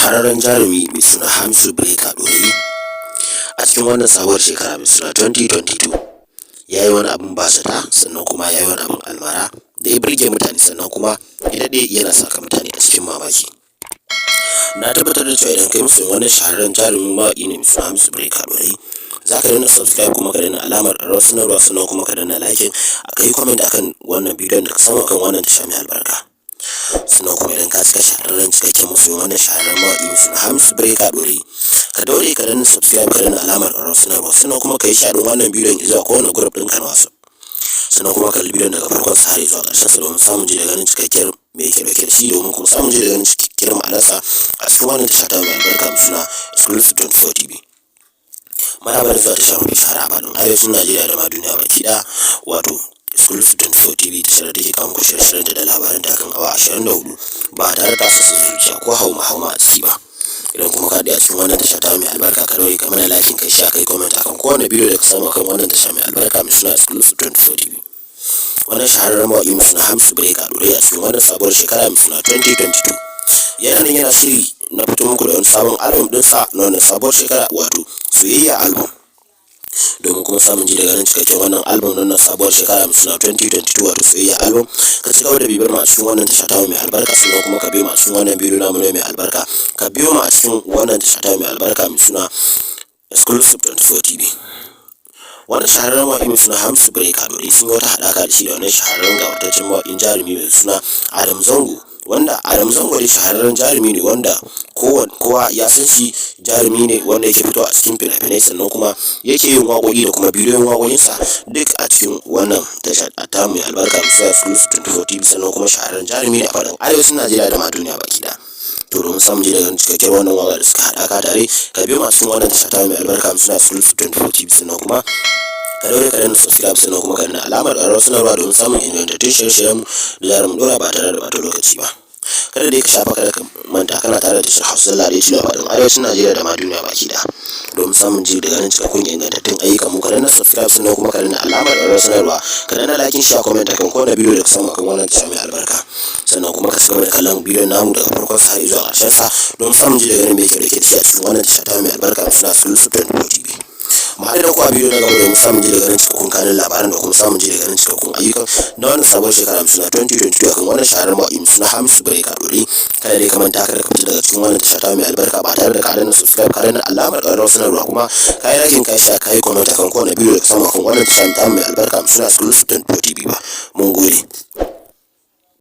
Shahararren jarumi mai suna Hamisu Breaker Ɗorayi a cikin wannan sabuwar shekara mai suna 2022 ya yi wani abin bazata, sannan kuma ya yi wani abin almara da ya burge mutane, sannan kuma ya daɗe yana saka mutane a cikin mamaki. Na tabbatar da cewa idan kai masoyin wannan shahararren jarumin mawaƙi ne mai suna Hamisu Breaker Ɗorayi, za ka danna subscribe, kuma ka danna alamar ƙararrawar sanarwa, sannan kuma ka danna like, ka yi comment akan wannan bidiyon da ka samu akan wannan tasha mai albarka. Sannan kuma idan ka cika shahararren cikakken masoyin wannan shahararren mawaƙi mai suna Hamisu Breaker Ɗorayi, ka daure ka danna subscribe, ka danna alamar ƙararrawar sanarwa, sannan kuma ka yi share ɗin wannan bidiyon zuwa kowane group ɗinka na WhatsApp. Sannan kuma kalli bidiyon daga farkon sa har zuwa ƙarshen sa domin samun ji da ganin cikakkiyar me yake ɗauke da shi, domin kuma samun ji da ganin cikakkiyar ma'anarsa a cikin wannan tasha ta mai albarka mai suna Exclusive 24 TV. Maraba da zuwa tasha mafi shahara a faɗin arewacin Najeriya da ma duniya baki ɗaya, wato Exclusive 24 TV, tashar da take kawo muku shirye-shiryenta da labaranta kan awa 24 ba tare da sa zuciya ko hauma-hauma a ciki ba. Idan kuma ka daɗe a cikin wannan tasha ta mai albarka, ka daure ka mana like, kai share, kai comment akan kowane bidiyo da ka samu akan wannan tasha mai albarka mai suna Exclusive 24 TV. Wannan shahararren mawaƙi mai suna Hamisu Breaker Ɗorayi a cikin wannan sabuwar shekara mai suna 2022 yana nan yana shiri na fito muku da wani sabon album ɗinsa na wannan sabuwar shekara, wato Soyayya Album. Domin kuma samun ji da ganin cikakken wannan album na wannan sabuwar shekara mai suna 2022, wato Soyayya Album, ka ci gaba da bibiyar mu a cikin wannan tasha ta mai albarka, sannan kuma ka biyo mu a cikin wannan bidiyo namu ne mai albarka, ka biyo mu a cikin wannan tasha ta mai albarka mai suna Exclusive 24 TV. Wannan shahararren mawaƙi mai suna Hamisu Breaker Ɗorayi sun yi wata haɗaka da shi da wannan shahararren gawurtaccen mawaƙin jarumi mai suna Adam Zango, wanda Adam Zango dai shahararren jarumi ne wanda kowa ya san shi, jarumi ne wanda yake fitowa a cikin fina-finai, sannan kuma yake yin waƙoƙi da kuma bidiyon waƙoƙinsa duk a cikin wannan tasha ta mai albarka mai suna Exclusive 24 TV, sannan kuma shahararren jarumi ne a faɗin arewacin Najeriya da ma duniya baki ɗaya. To, domin samun ji daga cikakken wannan waƙa da suka haɗaka tare, ka biyo masu wannan tasha ta mai albarka mai suna Exclusive 24 TV, sannan kuma ka daure ka danna subscribe, sannan kuma ka danna alamar ƙararrawar sanarwa domin samun ingantattun shirye-shiryen mu da zarar mun ɗora ba tare da ɓata lokaci ba. Kada dai ka shafa, kada ka manta kana tare da tashar Hausa Zalla ɗaya tilo a faɗin arewacin Najeriya da ma duniya baki ɗaya. Domin samun ji da ganin cikakkun ingantattun ayyukan mu, ka danna subscribe, sannan kuma ka danna alamar ƙararrawar sanarwa, ka danna like, share, comment akan kowane bidiyo da ka samu akan wannan tasha mai albarka. Sannan kuma ka cigaba da kallon bidiyon namu daga farkon sa har zuwa ƙarshen sa domin samun ji da ganin me yake ɗauke da shi a cikin wannan tasha ta mai albarka mai suna Exclusive 24 TV. Mu haɗu da ku a bidiyo na gaba domin samun ji da ganin cikakkun kanun labaran da kuma samun ji da ganin cikakkun ayyukan na wannan sabuwar shekara mai suna 2022 akan wannan shahararren mawaƙi mai suna Hamisu Breaker Ɗorayi. Kada dai ka manta, kada ka fita daga cikin wannan tasha ta mai albarka ba tare da ka danna subscribe, ka danna alamar ƙararrawar sanarwa, kuma ka yi like, ka yi share, ka yi comment akan kowane bidiyo da ka samu akan wannan tasha ta mai albarka mai suna Exclusive 24 TV ba.